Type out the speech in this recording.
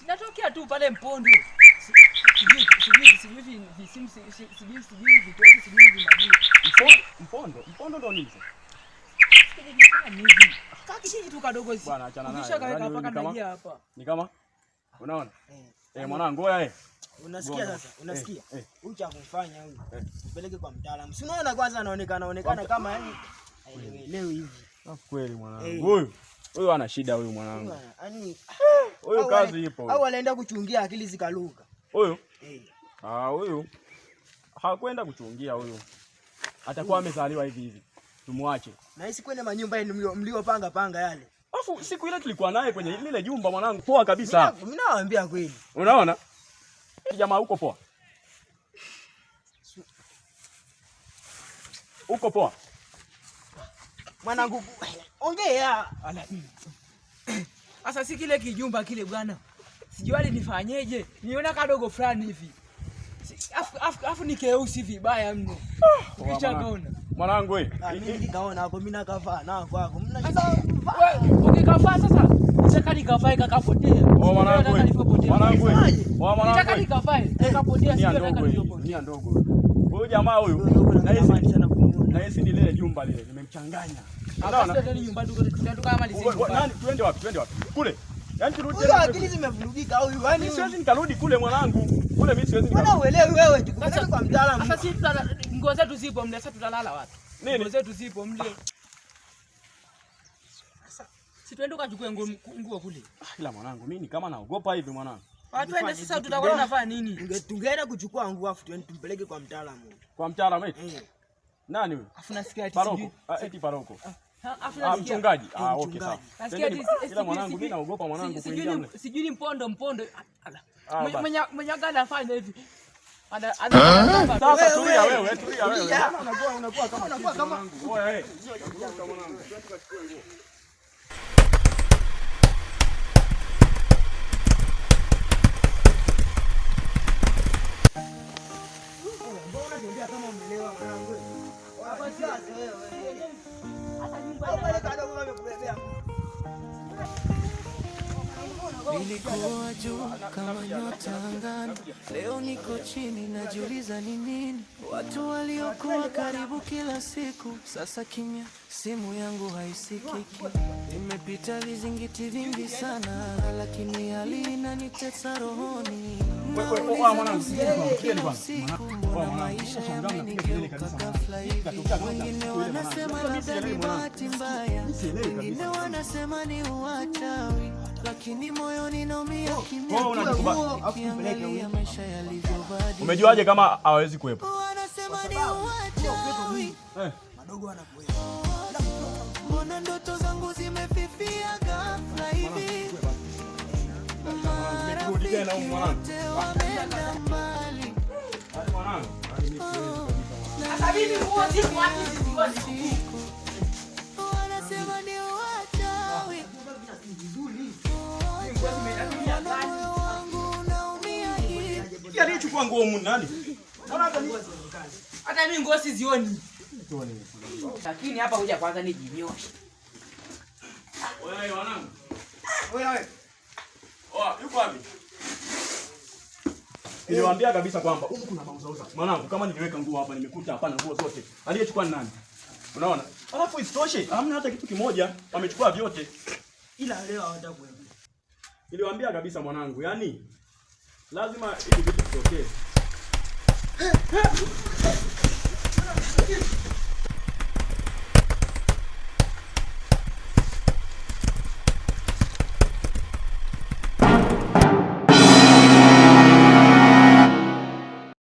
Sinatokea tu pale Mpondu. Sijui sijui sijui visimu sijui sijui vitoki sijui vimaji. Mpondo, Mpondo ndo nini sasa? Kakishiji tu kadogo si. Bwana achana naye. Ukisha kaweka Yaani hapa ni kama kanagia hapa. ni kama unaona? Eh, mwanangu oya eh. Unasikia Gonga. sasa? Unasikia? Eh, eh. Huyu cha kumfanya huyu. Eh. Mpeleke kwa mtaalamu. Si unaona kwanza anaonekana anaonekana kama yani haelewelewi hivi. Kweli mwanangu. Eh. Huyu huyu ana shida huyu mwanangu. Yaani Huyu au kazi wale- ipo. Au wanaenda kuchungia akili zikaluka. Huyu Eh. ah, huyu hakwenda kuchungia huyu. Atakuwa amezaliwa hivi hivi. Tumwache. Na hisi kwenye manyumba yenu mliopanga panga yale. Alafu siku ile tulikuwa naye kwenye lile jumba mwanangu, poa kabisa. Mimi nawaambia kweli. Unaona? Jamaa uko poa. Uko poa. Mwanangu ongea. Ala. Sasa si kile kijumba kile bwana. Sijui alinifanyeje. Niona kadogo fulani hivi. Afu ni keusi vibaya mno. Ukisha kaona. Mwanangu wewe. Ah, mimi nikaona hapo mimi nakavaa na kwako. Mna Sasa wewe ukikavaa sasa nitaka nikavae kakapotea. Oh mwanangu wewe. Mwanangu wewe. Oh mwanangu. Nitaka nikavae kakapotea Nia sio nataka ndogo hii, nilipotea. nia ndogo. Huyu jamaa huyu na na hisi hisi sana kumuona. na hisi ni lile jumba lile nimemchanganya. Hapa sasa nyumbani tuko kama Wewe, Nani tuende wapi? Tuende wapi? Kule. Yaani turudi Huyu tena. akili zimevurugika huyu. Yaani Mimi siwezi nikarudi kule mwanangu. Kule mimi siwezi Mbona nikarudi. uelewi wewe? Tukupeleke kwa mtaalamu. Sasa sisi nguo zetu zipo mle, sasa tutalala wapi? Nini? Nguo zetu zipo mle. Si tuende ukachukue nguo kule. Ah, Ila mwanangu mimi ni kama naogopa hivi mwanangu. Twende sasa, tutakuwa tunafanya nini? Tungeenda kuchukua nguo afu tuende tumpeleke kwa mtaalamu. Kwa mtaalamu eti. Eh. Nani huyu? Afu nasikia ati Paroko. sijui. Ah, eti paroko. Afu Ah, nasikia. mchungaji. Eh, Ah, okay sawa. mchungaji. Nasikia Twendeni. ati Ila mwanangu mimi naogopa mwanangu kuingia mle. Sijui ni mpondo mpondo. Ala. Ah, basi. Mwenye anafanya hivi. Ana ana Sasa Wewe, tulia wewe. wewe, tulia wewe. Tulia. Unakuwa kama Unakuwa kama Oya eh. Mbona unatembea kama umelewa mwanangu? Hapa sasa wewe. Hata nyumba Au pale kadogo wamekubebea. Nilikuwa juu kama nyota angani, leo niko chini, najiuliza ni nini. Watu waliokuwa karibu kila siku, sasa kimya, simu yangu haisikiki. Nimepita vizingiti vingi sana, lakini hali inanitesa rohoni. Wewe, wewe, oa, mwanangu, Nauliza sikiliza kwanza, usiku, sikiliza kwanza. usiku, Oa, mbona mwanangu, maisha shangaa mnapiga kelele yamenigeuka kabisa ghafla mwanangu. hivi? Ikatokea kama Wengine siku ile mwanangu. wanasema Mimi labda sielewi ni mwanangu. bahati mbaya, Sielewi kabisa. wengine wanasema ni uwachawi, lakini moyoni naumia kimya Wewe unajikubali. kimya, nikiangalia maisha yalivyobadilika. Umejuaje kama hawezi kuwepo? Wanasema ni uwachawi, Eh. Madogo wanakuelewa. mbona ndoto zangu zimefifia ghafla hivi? Nimerudi tena huyu Marafiki mwanangu. wote wameenda mbali, Yaani mwanangu, yaani mimi siwezi kabisa mwanangu. Sasa mimi nguo ziko wapi hizi nguo? wanasema ni uwachawi. Nguo zimetumia Mbona kazi. moyo wangu unaumia hivi? Hivi aliyechukua nguo humu nani? Hata mimi nguo sizioni. Lakini hapa kuja kwanza nijinyoshe. Wewe mwanangu. Wewe wewe. Oa, yuko wapi? Niliwaambia kabisa kwamba huku kuna mauzauza. Mwanangu, kama niliweka nguo hapa nimekuta hapana nguo zote. Aliyechukua ni nani? Unaona? Alafu isitoshe, hamna hata kitu kimoja, wamechukua vyote. Ila leo hawatakuelewa. Niliwaambia kabisa mwanangu, yani lazima hivi vitu vitokee.